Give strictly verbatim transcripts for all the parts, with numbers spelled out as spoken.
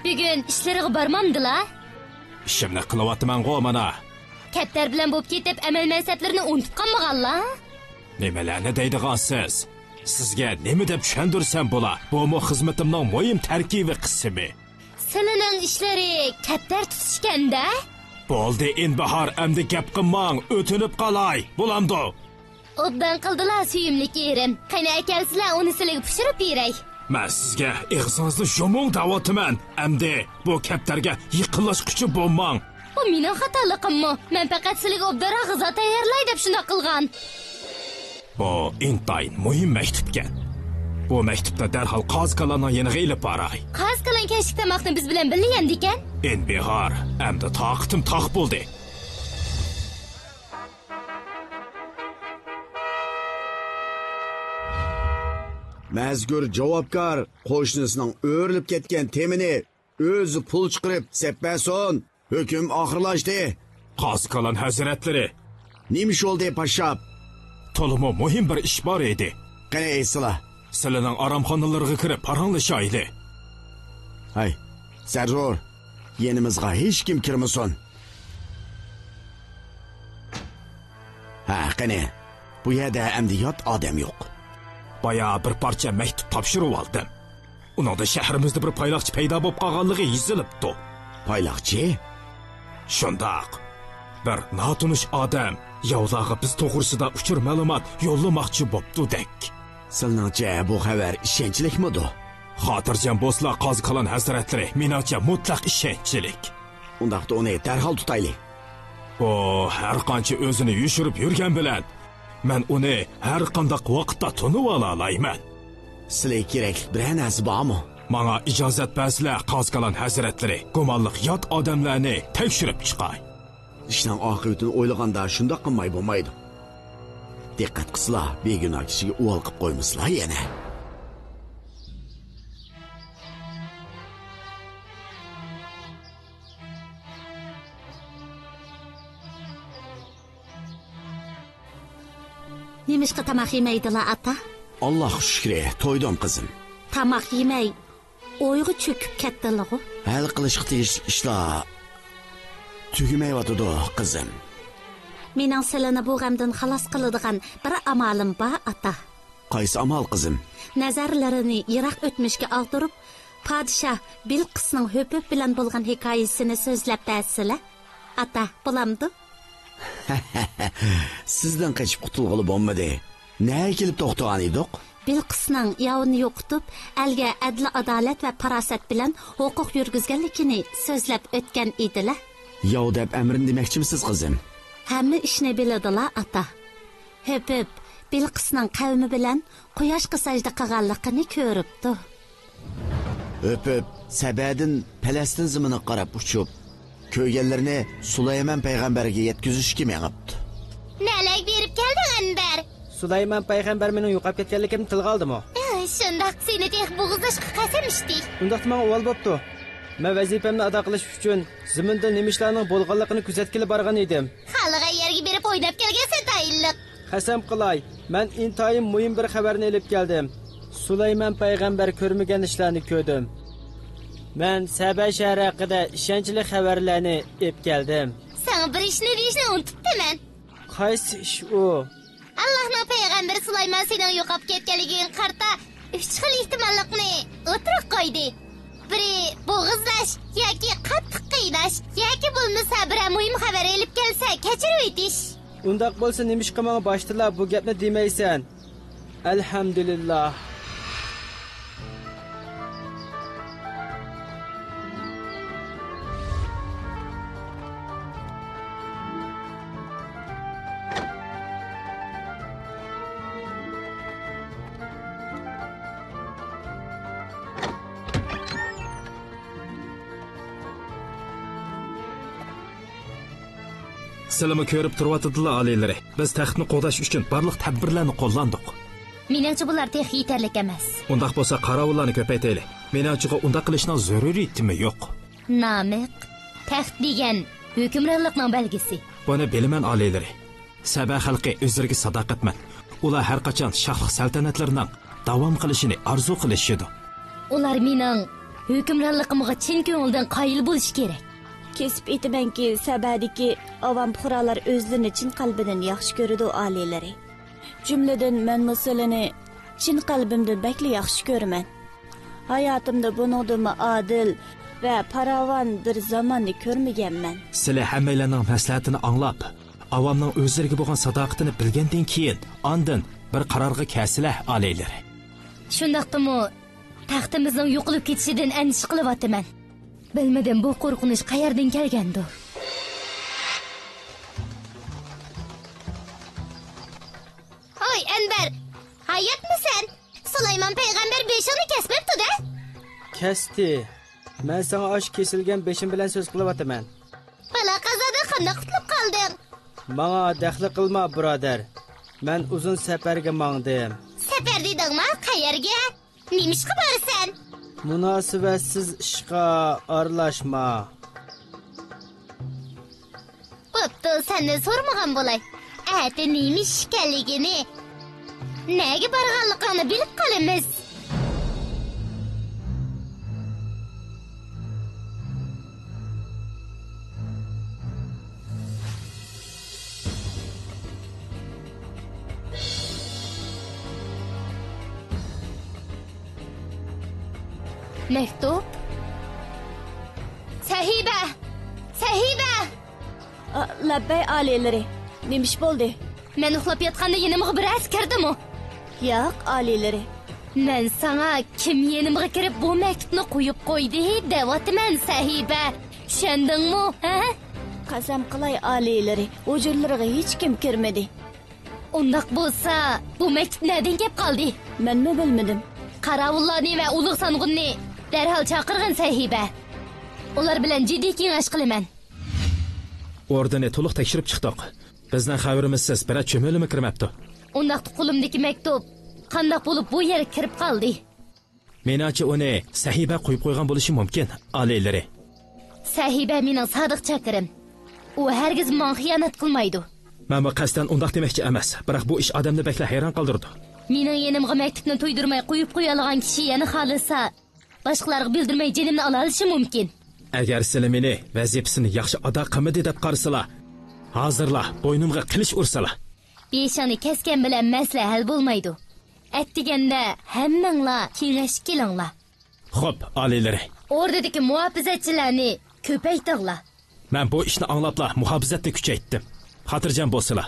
بۈگۈن ئىشلىرىغا بارمامدىلا؟ ئىشىمنى قىلىۋاتىمەنغۇ مانا. كەپتەر بىلەن بولۇپ كېتىپ، ئەمەل مەنسەپلىرىنى ئۇنتۇپ قالمىغانلا؟ نېمىلەرنى دەيدىغانسىز؟ سىزگە نېمە دەپ چۈشەندۈرسەم بولا؟ بۇمۇ خىزمىتىمنىڭ مۇھىم تەركىبىي قىسمى. سىلىنىڭ ئىشلىرى كەپتەر تۇتۇشكەندە؟ بولدى، ئىنباھار، ئەمدى گەپ قىلماڭ، ئۆتۈنۈپ قالاي، بولامدۇ؟ ئوبدان قىلدىلا، سۆيۈملۈك ئېرىم. قېنى، ئەكەلسىلە، ئۇنى سىلىگە پىشۇرۇپ بېرەي. مەن سىزگە ئېغىزىڭىزنى يۇمۇڭ دەۋاتىمەن. ئەمدى بۇ كەپتەرگە يېقىنلاشقۇچە بولماڭ. بۇ مېنىڭ خاتالىقىممۇ؟ مەن پەقەت سىلىگە ئوبدانراق غىزا تەييارلاي دەپ شۇنداق قىلغان. بۇ ئىنتايىن مۇھىم مەكتۇپكەن. بۇ مەكتۇپنى دەرھال قازىكالاننىڭ يېنىغا ئېلىپ باراي. قازىكالان كەچلىك تاماقنى بىز بىلەن بىللە يەمدىكەن. ئىنبىھار، ئەمدى تاقىتىم تاق بولدى. مەزكۇر جاۋابكار قوشنىسىنىڭ ئۆرۈلۈپ كەتكەن تېمىنى ئۆزى پۇل چىقىرىپ سەپ بەرسۇن. ھۆكۈم ئاخىرلاشتى. قازىكالان ھەزرەتلىرى. نېمە ئىش بولدى، پاششاپ؟ تولىمۇ مۇھىم بىر ئىش بار ئىدى. قېنى، ئېيتسىلا. سىلىنىڭ ئارامخانىلىرىغا كىرىپ پاراڭلىشايلى. ھەي، زەرۇر، يېنىمىزغا ھېچكىم كىرمىسۇن. ھە، قېنى، بۇ يەردە ئەمدى يات ئادەم يوق. بايا بىر پارچە مەكتۇپ تاپشۇرۇۋالدىم. ئۇنىڭدا شەھىرىمىزدە بىر پايلاقچى پەيدا بولۇپ قالغانلىقى يېزىلىپتۇ. پايلاقچى؟ شۇنداق. بىر ناتونۇش ئادەم ياۋلارغا بىز توغرىسىدا ئۇچۇر مەلۇمات يوللىماقچى بوپتۇدەك. سىلىنىڭچە بۇ خەۋەر ئىشەنچلىكمىدۇ؟ خاتىرجەم بولسىلا، قازىكالان ھەزرەتلىرى، مېنىڭچە مۇتلەق ئىشەنچلىك. ئۇنداقتا ئۇنى دەرھال تۇتايلى. ئۇ ھەر قانچە ئۆزىنى يوشۇرۇپ يۈرگەن بىلەن، مەن ئۇنى ھەر قانداق ۋاقىتتا تونۇۋالالايمەن. سىلىگە كېرەكلىك بىرەر نەرسە بارمۇ؟ ماڭا ئىجازەت بەرسىلە، قازىكالان ھەزرەتلىرى، گۇمانلىق يات ئادەملەرنى تەكشۈرۈپ چىقاي. ئىشنىڭ ئاقىۋىتىنى ئويلىغاندا شۇنداق قىلماي بولمايدۇ. دىققەت قىلسىلا، بىگۇناھ كىشىگە ئۇۋال قىپ قويمىسىلا يەنە. نېمىشقا تاماق يېمەيدىلا، ئاتا؟ ئاللاھقا شۈكرى، تويدۇم، قىزىم. تاماق يېمەي، ئويغا چۆكۈپ كەتتىلىغۇ؟ ھەل قىلىشقا تېگىشلىك ئىشلار تۈگىمەيۋاتىدۇ، قىزىم. مېنىڭ سىلىنى بۇ غەمدىن خالاس قىلىدىغان بىر ئامالىم بار، ئاتا. قايسى ئامال، قىزىم؟ نەزەرلىرىنى يىراق ئۆتمۈشكە ئاغدۇرۇپ، پادىشاھ بىلقىسنىڭ ھۆپۈپ بىلەن بولغان ھېكايىسىنى سۆزلەپ بەرسىلە. ئاتا، بولامدۇ؟ سىزدىن قېچىپ قۇتۇلغىلى بولمىدى. نەگە كېلىپ توختىغان ئىدۇق؟ بىلقىسنىڭ ياۋنى يوقىتىپ، ئەلگە ئەدىل-ئادالەت ۋە پاراسەت بىلەن ھوقۇق يۈرگۈزگەنلىكىنى سۆزلەپ ئۆتكەن ئىدىلە. ياۋ دەپ ئەمرىنى دېمەكچىمىسىز، قىزىم؟ ھەممە ئىشنى بىلىدىلا، ئاتا. ھۆپۈپ بىلقىسنىڭ قەۋمى بىلەن قۇياشقا سەجدە قىلغانلىقىنى كۆرۈپتۇ. ھۆپۈپ سەبەدىن پەلەستىن زېمىنىغا قاراپ ئۇچۇپ، كۆرگەنلىرىنى سۇلايمان پەيغەمبەرگە يەتكۈزۈشكە مېڭىپتۇ. نەلەرگە بېرىپ كەلدىڭ، ئەنبەر؟ سۇلايمان پەيغەمبەر مېنىڭ يوقاپ كەتكەنلىكىمنى تىلغا ئالدىمۇ؟ ئىھ، شۇنداق، سېنى تېخى بوغۇزلاشقا قەسەم ئىچتى. ئۇنداقتا ماڭا ئۇۋال بوپتۇ. مەن ۋەزىپەمنى ئادا قىلىش ئۈچۈن زېمىندا نېمە ئىشلارنىڭ بولغانلىقىنى كۆزەتكىلى بارغان ئىدىم. خالىغان يەرگە بېرىپ ئويناپ كەلگەنسەن تايىنلىق. قەسەم قىلاي، مەن ئىنتايىن مۇھىم بىر خەۋەرنى ئېلىپ كەلدىم. سۇلايمان پەيغەمبەر كۆرمىگەن ئىشلارنى كۆردۈم. مەن سەبە شەھىرى ھەققىدە ئىشەنچلىك خەۋەرلەرنى ئېلىپ كەلدىم. ساڭا بىر ئىشنى دېيىشنى ئۇنتۇپتىمەن. قايسى ئىش ئۇ؟ ئاللاھنىڭ پەيغەمبىرى سۇلايمان سېنىڭ يوقاپ كەتكەنلىكىڭگە قارىتا ئۈچ خىل ئېھتىماللىقنى ئوتتۇرىغا قويدى. بىرى، بوغۇزلاش ياكى قاتتىق قىيناش ياكى بولمىسا بىرەر مۇھىم خەۋەر ئېلىپ كەلسە كەچۈرۈۋېتىش. ئۇنداق بولسا نېمىشقا ماڭا باشتىلا بۇ گەپنى دېمەيسەن؟ ئەلھەمدۇلىللاھ. سىلىمۇ كۆرۈپ تۇرۇۋاتىدىلا، ئالىيلىرى. بىز تەختنى قوغداش ئۈچۈن بارلىق تەدبىرلەرنى قوللاندۇق. مېنىڭچە بۇلار تېخى يېتەرلىك ئەمەس. ئۇنداق بولسا قاراۋۇللارنى كۆپەيتەيلى. مېنىڭچىغۇ ئۇنداق قىلىشنىڭ زۆرۈرىيىتىمۇ يوق. نامىق، تەخت دېگەن ھۆكۈمرانلىقنىڭ بەلگىسى. بۇنى بىلىمەن، ئالىيلىرى. سەبە خەلقى ئۆزلىرىگە ساداقەتمەن. ئۇلار ھەر قاچان شاھلىق سەلتەنەتلىرىنىڭ داۋام قىلىشىنى ئارزۇ قىلىشىدۇ. ئۇلار مېنىڭ ھۆكۈمرانلىقىمغا چىن كۆڭۈلدىن قايىل بولۇشى كېرەك. كېسىپ ئېيتىمەنكى، سەبەدىكى ئاۋام پۇقرالار ئۆزلىرىنى چىن قەلبىدىن ياخشى كۆرىدۇ، ئالىيلىرى. جۈملىدىن مەنمۇ سىلىنى چىن قەلبىمدىن بەكلا ياخشى كۆرىمەن. ھاياتىمدا بۇنىڭدىنمۇ ئادىل ۋە پاراۋان بىر زاماننى كۆرمىگەنمەن. سىلى ھەممەيلەننىڭ مەسلىھەتىنى ئاڭلاپ، ئاۋامنىڭ ئۆزلىرىگە بولغان ساداقىتىنى بىلگەندىن كېيىن، ئاندىن بىر قارارغا كەلسىلە، ئالىيلىرى. شۇنداقتىمۇ، تەختىمىزنىڭ يوقىلىپ كېتىشىدىن ئەندىشە قىلىۋاتىمەن. بىلمىدىم، بۇ قورقۇنچ قەيەردىن كەلگەندۇ؟ ھاي، ئەنۋەر! ھاياتمۇسەن؟ سۇلايمان پەيغەمبەر بېشىڭنى كەسمەپتۇ-دە؟ كەستى. مەن ساڭا ئاشۇ كېسىلگەن بېشىم بىلەن سۆز قىلىۋاتىمەن. بالا-قازادا قانداق قۇتۇلۇپ قالدىڭ؟ ماڭا دەخلى قىلما، بۇرادەر. مەن ئۇزۇن سەپەرگە ماڭدىم. سەپەر دېدىڭما؟ قەيەرگە؟ نېمىشقا بارىسەن؟ مۇناسىۋەتسىز ئىشقا ئارىلاشما. بوپتۇ، سەندىن سورىمىغان بولاي. ئەتە نېمە ئىش ئىكەنلىكىنى، نەگە بارغانلىقىڭنى بىلىپ قالىمىز. مەكتۇپ؟ سەھىبە! سەھىبە! ئا، لەببەي ئالىيلىرى. نېمە ئىش بولدى؟ مەن ئۇخلاپ ياتقاندا يېنىمغا بىرەرسى كىردىمۇ؟ ياق، ئالىيلىرى. مەن ساڭا كىم يېنىمغا كىرىپ بۇ مەكتۇپنى قويۇپ قويدى دەۋاتىمەن، سەھىبە. چۈشەندىڭمۇ، ھە؟ قەسەم قىلاي، ئالىيلىرى، ھۇجرىلىرىغا ھېچكىم كىرمىدى. ئۇنداق بولسا، بۇ مەكتۇپ نەدىن كەپ قالدى؟ مەنمۇ بىلمىدىم. قاراۋۇللارنى ۋە ئۇلۇغ سانغۇننى دەرھال چاقىرغىن، سەھىبە. ئۇلار بىلەن جىددىي كېڭەش قىلىمەن. ئوردىنى تولۇق تەكشۈرۈپ چىقتۇق. بىزنىڭ خەۋىرىمىزسىز بىرەر چۈمۈلىمۇ كىرمەپتۇ. ئۇنداقتا قولۇمدىكى مەكتۇپ قانداق بولۇپ بۇ يەرگە كىرىپ قالدى؟ مېنىڭچە، ئۇنى سەھىبە قويۇپ قويغان بولۇشى مۇمكىن، ئالىيلىرى. سەھىبە مېنىڭ سادىق چاكىرىم. ئۇ ھەرگىز ماڭا خىيانەت قىلمايدۇ. مەنمۇ قەستەن ئۇنداق دېمەكچى ئەمەس، بىراق بۇ ئىش ئادەمنى بەكلا ھەيران قالدۇرىدۇ. مېنىڭ يېنىمغا مەكتۇپنى تۇيدۇرماي قويۇپ قويالىغان كىشى يەنە خالىسا، باشقىلارغا بىلدۈرمەي جېنىمنى ئالالىشى مۇمكىن. ئەگەر سىلى مېنى ۋەزىپىسىنى ياخشى ئادا قىلمىدى دەپ قارىسىلا، ھازىرلا بوينۇمغا قىلىچ ئۇرسىلا. بېشىڭنى كەسكەن بىلەن مەسىلە ھەل بولمايدۇ. ئەتىگەندە ھەممىڭلار كېڭەشكە كېلىڭلار. خوپ، ئالىيلىرى. ئوردىدىكى مۇھاپىزەتچىلەرنى كۆپەيتىڭلار. مەن بۇ ئىشنى ئاڭلاپلا مۇھاپىزەتنى كۈچەيتتىم. خاتىرجەم بولسىلا.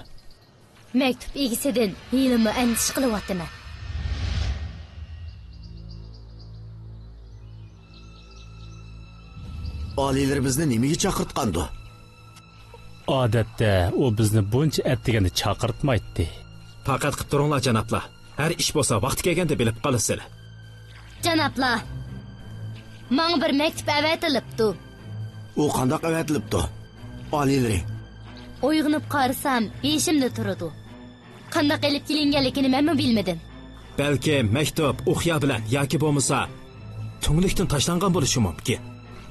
مەكتۇپ ئىگىسىدىن ھېلىمۇ ئەندىشە قىلىۋاتىمەن. ئالىيلىرى بىزنى نېمىگە چاقىرتقاندۇ؟ ئادەتتە ئۇ بىزنى بۇنچە ئەتىگەندە چاقىرتمايتتى. تاقەت قىپ تۇرۇڭلار، جانابلار. ھەر ئىش بولسا ۋاقتى كەلگەندە بىلىپ قالىسىلەر. جانابلار، ماڭا بىر مەكتۇپ ئەۋەتىلىپتۇ. ئۇ قانداق ئەۋەتىلىپتۇ، ئالىيلىرى؟ ئويغىنىپ قارىسام، بېشىمدا تۇرىدۇ. قانداق ئېلىپ كېلىنگەنلىكىنى مەنمۇ بىلمىدىم. بەلكىم مەكتۇپ ئوقيا بىلەن ياكى بولمىسا تۈڭلۈكتىن تاشلانغان بولۇشى مۇمكىن.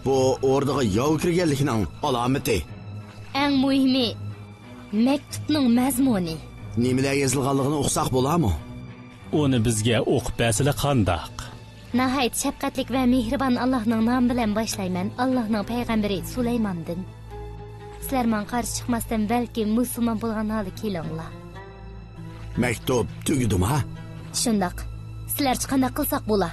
بۇ ئوردىغا ياۋ كىرگەنلىكىنىڭ ئالامىتى. ئەڭ مۇھىمى، مەكتۇپنىڭ مەزمۇنى. نېمىلەر يېزىلغانلىقىنى ئۇقساق بولامۇ؟ ئۇنى بىزگە ئوقۇپ بەرسىلە قانداق؟ ناھايىتى شەپقەتلىك ۋە مېھرىبان ئاللاھنىڭ نامى بىلەن باشلايمەن. ئاللاھنىڭ پەيغەمبىرى سۇلايماندىن. سىلەر ماڭا قارشى چىقماستىن، بەلكى مۇسۇلمان بولغان ھالدا كېلىڭلار. مەكتۇپ تۈگىدىما؟ شۇنداق. سىلەرچە قانداق قىلساق بولا؟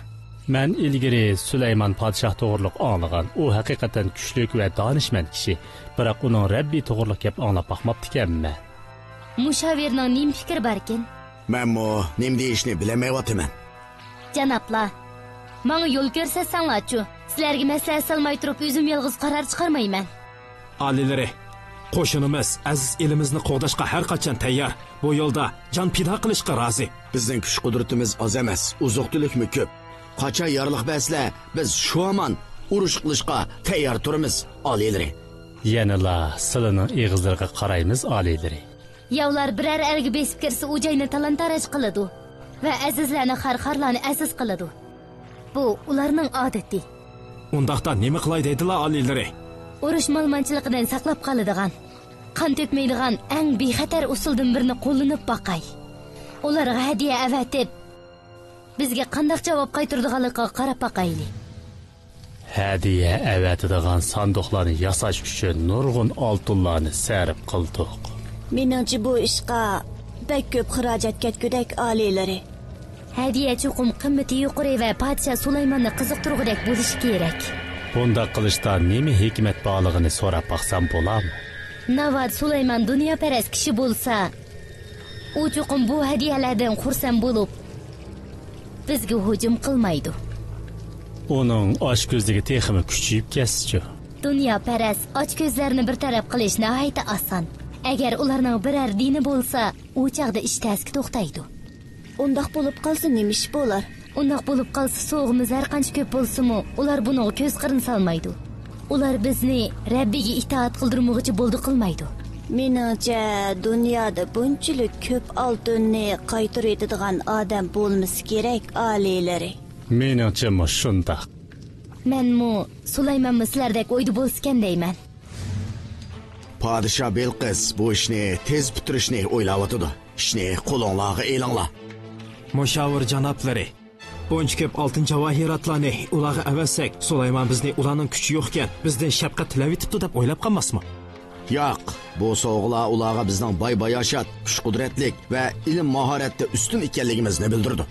مەن ئىلگىرى سۇلايمان پادىشاھ توغرۇلۇق ئاڭلىغان. ئۇ ھەقىقەتەن كۈچلۈك ۋە دانىشمەن كىشى. بىراق ئۇنىڭ رەببى توغرۇلۇق گەپ ئاڭلاپ باقماپتىكەنمەن. مۇشاۋىرنىڭ نېمە پىكرى باركىن؟ مەنمۇ نېمە دېيىشنى بىلەلمەيۋاتىمەن. جانابلار، ماڭا يول كۆرسەتسەڭلارچۇ؟ سىلەرگە مەسلىھەت سالماي تۇرۇپ، ئۆزۈم يالغۇز قارار چىقارمايمەن. ئالىيلىرى، قوشۇنىمىز ئەزىز ئېلىمىزنى قوغداشقا ھەر قاچان تەييار. بۇ يولدا جان پىدا قىلىشقا رازى. بىزنىڭ كۈچ-قۇدرىتىمىز ئاز ئەمەس، ئوزۇق-تۈلۈكمۇ كۆپ. قاچان يارىلىق بەرسىلە، بىز شۇ ھامان ئۇرۇش قىلىشقا تەييار تۇرىمىز، ئالىيلىرى. يەنىلا سىلىنىڭ ئېغىزلىرىغا قارايمىز، ئالىيلىرى. ياۋلار بىرەر ئەلگە بېسىپ كىرسە، ئۇ جاينى تالان-تاراج قىلىدۇ ۋە ئەزىزلەرنى، خار-خارلارنى ئەزىز قىلىدۇ. بۇ ئۇلارنىڭ ئادىتى. ئۇنداقتا نېمە قىلاي دەيدىلا، ئالىيلىرى؟ ئۇرۇش مالىمانچىلىقىدىن ساقلاپ قالىدىغان، قان تۆكمەيدىغان ئەڭ بىخەتەر ئۇسۇلدىن بىرنى قوللىنىپ باقاي. ئۇلارغا ھەدىيە ئەۋەتىپ، بىزگە قانداق جاۋاب قايتۇرىدىغانلىقىغا قاراپ باقايلى. ھەدىيە ئەۋەتىدىغان ساندۇقلارنى ياساش ئۈچۈن نۇرغۇن ئالتۇنلارنى سەرپ قىلدۇق. مېنىڭچە، بۇ ئىشقا بەك كۆپ خىراجەت كەتكۈدەك، ئالىيلىرى. ھەدىيە چوقۇم قىممىتى يۇقىرى ۋە پادىشاھ سۇلايماننى قىزىقتۇرغۇدەك بولۇشى كېرەك. بۇنداق قىلىشتا نېمە ھېكمەت بارلىقىنى سوراپ باقسام بولامۇ؟ ناۋادا سۇلايمان دۇنياپەرەس كىشى بولسا، ئۇ چوقۇم بۇ ھەدىيەلەردىن خۇرسەن بولۇپ، بىزگە ھۇجۇم قىلمايدۇ. ئۇنىڭ ئاچكۆزلۈكى تېخىمۇ كۈچىيىپ كەتسىچۇ؟ دۇنياپەرەس، ئاچكۆزلەرنى بىر تەرەپ قىلىش ناھايىتى ئاسان. ئەگەر ئۇلارنىڭ بىرەر دىنى بولسا، ئۇ چاغدا ئىش تەسكە توختايدۇ. ئۇنداق بولۇپ قالسا، نېمە ئىش بولار؟ ئۇنداق بولۇپ قالسا، سوۋغىمىز ھەر قانچە كۆپ بولسىمۇ، ئۇلار بۇنىڭغا كۆز قىرىنى سالمايدۇ. ئۇلار بىزنى رەببىگە ئىتائەت قىلدۇرمىغۇچە بولدى قىلمايدۇ. مېنىڭچە، دۇنيادا بۇنچىلىك كۆپ ئالتۇننى قايتۇرۇۋېتىدىغان ئادەم بولمىسا كېرەك، ئالىيلىرى. مېنىڭچىمۇ شۇنداق. مەنمۇ، سۇلايمانمۇ سىلەردەك ئويدا بولسىكەن دەيمەن. پادىشاھ بىلقىس بۇ ئىشنى تېز پۈتتۈرۈشنى ئويلاۋاتىدۇ. ئىشنى قولۇڭلارغا ئېلىڭلار. مۇشاۋىر جانابلىرى، بۇنچە كۆپ ئالتۇن جاۋاھىراتلارنى ئۇلارغا ئەۋەتسەك، سۇلايمان بىزنى ئۇلارنىڭ كۈچى يوقكەن، بىزدىن شەپقەت تىلەۋېتىپتۇ دەپ ئويلاپ قالماسمۇ؟ ياق، بۇ سوۋغىلار ئۇلارغا بىزنىڭ باي-باياشات، كۈچ-قۇدرەتلىك ۋە ئىلىم-ماھارەتتە ئۈستۈن ئىكەنلىكىمىزنى بىلدۈرىدۇ.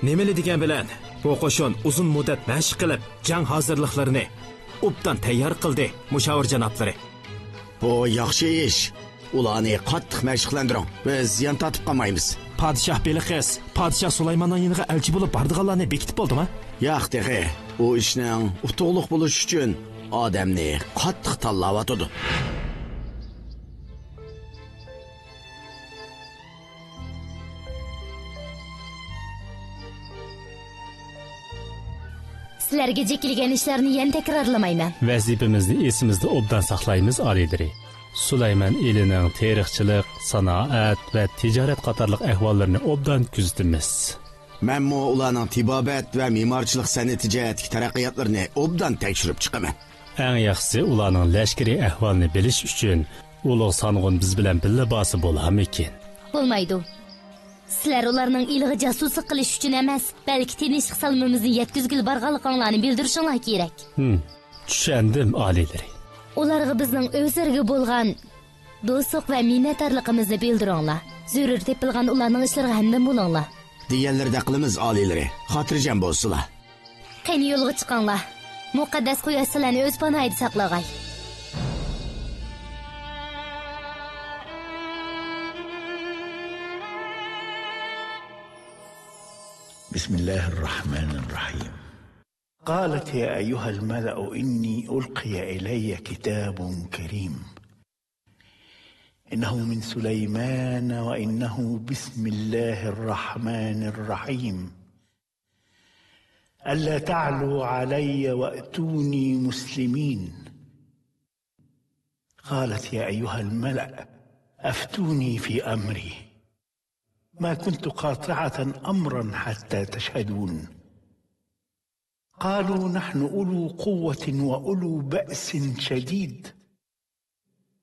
نېمىلا دېگەن بىلەن، بۇ قوشۇن ئۇزۇن مۇددەت مەشىق قىلىپ، جەڭ ھازىرلىقلىرىنى ئوبدان تەييار قىلدى، مۇشاۋىر جانابلىرى. بۇ ياخشى ئىش. ئۇلارنى قاتتىق مەشىقلەندۈرۈڭ. بىز زىيان تارتىپ قالمايمىز. پادىشاھ بېلىقىز، پادىشاھ سۇلايماننىڭ يېنىغا ئەلچى بولۇپ بارىدىغانلارنى بېكىتىپ بولدىمۇ؟ ياق تېخى. ئۇ ئىشنىڭ ئۇتۇقلۇق بولۇشى ئۈچۈن ئادەمنى قاتتىق تاللاۋاتىدۇ. سىلەرگە جېكىلىگەن ئىشلارنى يەنە تەكرارلىمايمەن. ۋەزىپىمىزنى ئېسىمىزدە ئوبدان ساقلايمىز، ئالىيلىرى. سۇلايمان ئېلىنىڭ تېرىقچىلىق، سانائەت ۋە تىجارەت قاتارلىق ئەھۋاللىرىنى ئوبدان كۆزىتىمىز. مەنمۇ ئۇلارنىڭ تېبابەت ۋە مېمارچىلىق سەنئىتى جەھەتتىكى تەرەققىياتلىرىنى ئوبدان تەكشۈرۈپ چىقىمەن. ئەڭ ياخشىسى، ئۇلارنىڭ لەشكىرىي ئەھۋالىنى بىلىش ئۈچۈن ئۇلۇغ سانغۇن بىز بىلەن بىللە بارسا بولامىكىن؟ بولمايدۇ. سىلەر ئۇلارنىڭ ئېلىغا جاسۇسلۇق قىلىش ئۈچۈن ئەمەس، بەلكى تىنچلىق سالىمىمىزنى يەتكۈزگىلى بارغانلىقىڭلارنى بىلدۈرۈشۈڭلار كېرەك. ھىم، چۈشەندىم، ئالىيلىرى. ئۇلارغا بىزنىڭ ئۆزلىرىگە بولغان دوستلۇق ۋە مىننەتدارلىقىمىزنى بىلدۈرۈڭلار. زۆرۈر تېپىلغان ئۇلارنىڭ ئىشلىرىغا ھەمدەم بولۇڭلار. دېگەنلىرىدەك قىلىمىز، ئالىيلىرى. خاتىرجەم بولسىلا. قېنى، يولغا چىقىڭلار. مۇقەددەس قۇياش سىلەرنى ئۆز پاناھىدا ساقلىغاي. بسم الله الرحمن الرحيم. قالت يا أيها الملأ إني ألقي إلي كتاب كريم. إنه من سليمان وإنه بسم الله الرحمن الرحيم. ألا تعلوا علي وأتوني مسلمين. قالت يا أيها الملأ أفتوني في أمري ما كنت قاطعة أمرا حتى تشهدون. قالوا نحن أولو قوة وأولو بأس شديد،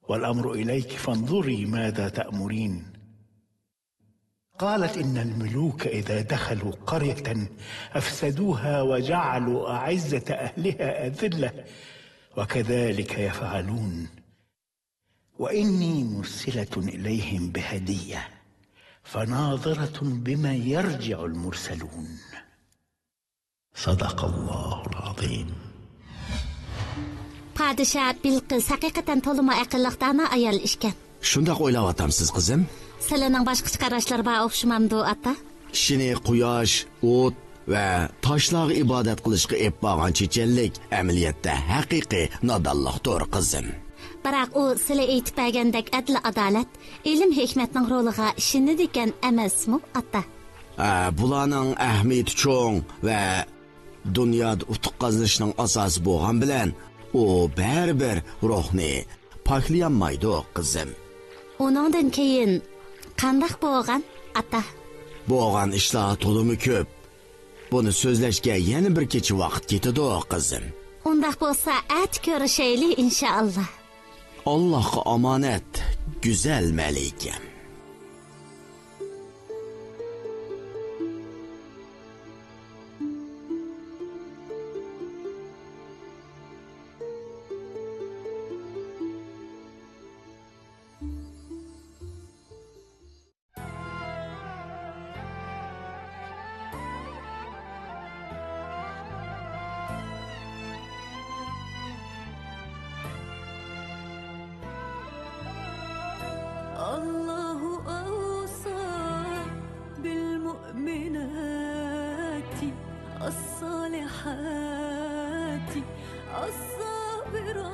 والأمر إليك فانظري ماذا تأمرين. قالت إن الملوك إذا دخلوا قرية أفسدوها وجعلوا أعزة أهلها أذلة، وكذلك يفعلون. وإني مرسلة إليهم بهدية فناظرة بما يرجع المرسلون. صدق الله العظيم. پادىشاھ بىلقىس ھەقىقەتەن تولىمۇ ئەقىللىق، دانا ئايال ئىكەن. شۇنداق ئويلاۋاتامسىز، قىزىم؟ سىلىنىڭ باشقىچە قاراشلىرى بار ئوخشىمامدۇ، ئاتا؟ كىشىنى قۇياش، ئوت ۋە تاشلارغا ئىبادەت قىلىشقا ئېلىپ بارغان چېچەنلىك ئەمەلىيەتتە ھەقىقىي نادانلىقتۇر، قىزىم. بىراق ئۇ سىلى ئېيتىپ بەرگەندەك ئەدىل-ئادالەت، ئىلىم-ھېكمەتنىڭ رولىغا ئىشىنىدىكەن ئەمەسمۇ، ئاتا؟ ئە، بۇلارنىڭ ئەھمىيىتى چوڭ ۋە دۇنيادا ئۇتۇق قازىنىشنىڭ ئاساسى بولغان بىلەن، ئۇ بەرىبىر روھنى پاكلىيالمايدۇ، قىزىم. ئۇنىڭدىن كېيىن قانداق بولغان، ئاتا؟ بولغان ئىشلار تولىمۇ كۆپ. بۇنى سۆزلەشكە يەنە بىر كېچە ۋاقىت كېتىدۇ، قىزىم. ئۇنداق بولسا، ئەتە كۆرۈشەيلى، ئىنشائاللا. ئاللاھقا ئامانەت، گۈزەل مەلىكەم. الصالحات، الصابرات،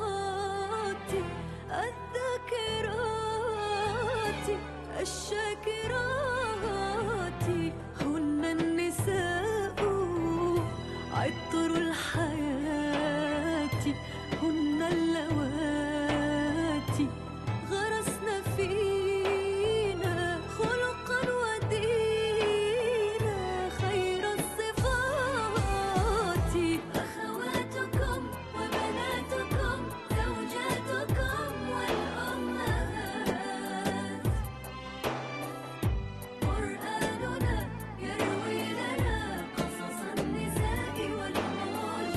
الذاكرات، الشاكرات، هن النساء عطر الحياة، هن اللواتي غرسن فينا خلقا ودينا خير الصفات. أخواتكم وبناتكم زوجاتكم والأمهات، قرآننا يروي لنا قصص النساء والمعجزات.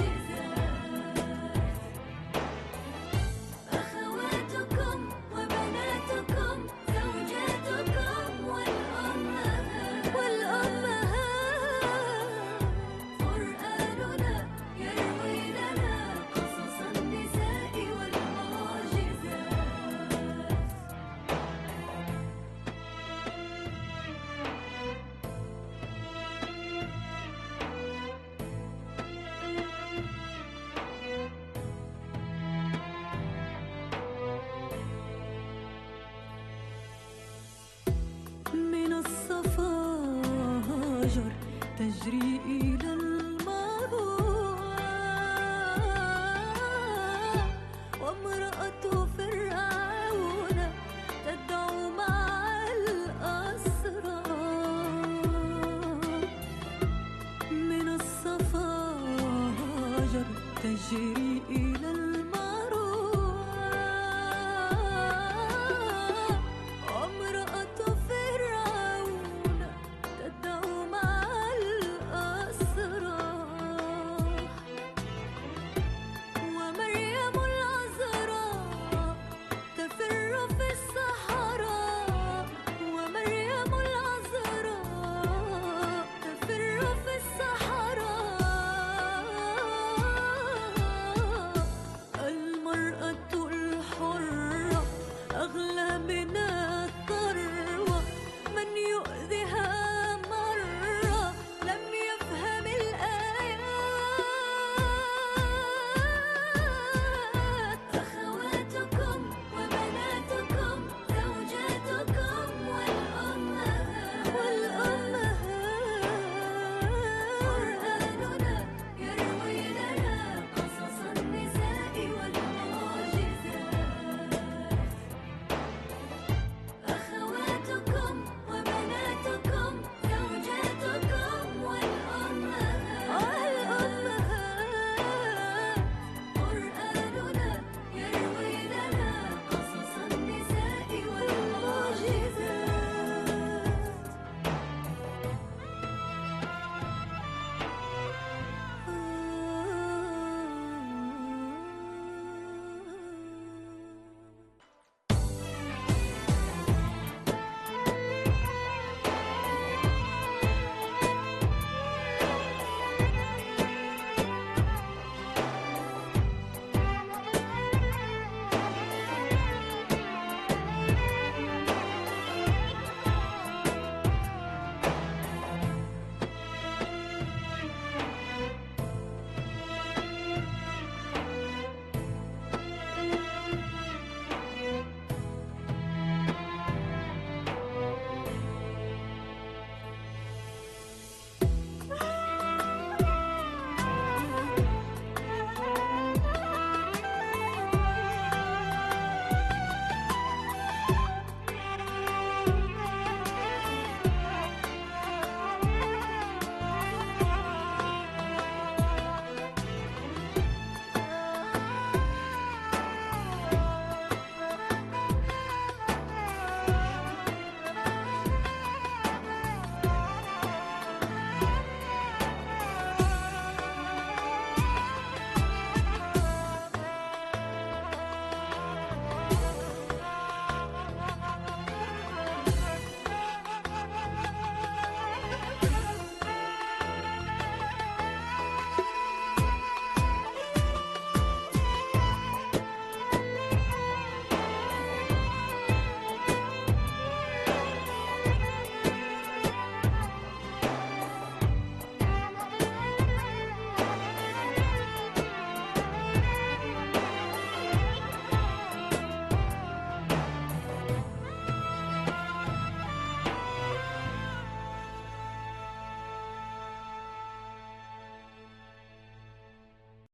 أخواتكم وبناتكم زوجاتكم والأمهات، والأمهات، قرآننا يروي لنا قصص النساء والمعجزات. من الصفاجر تجري إلى المروى، وامرأة فرعون تدعو مع الأسرى. من الصفاجر تجري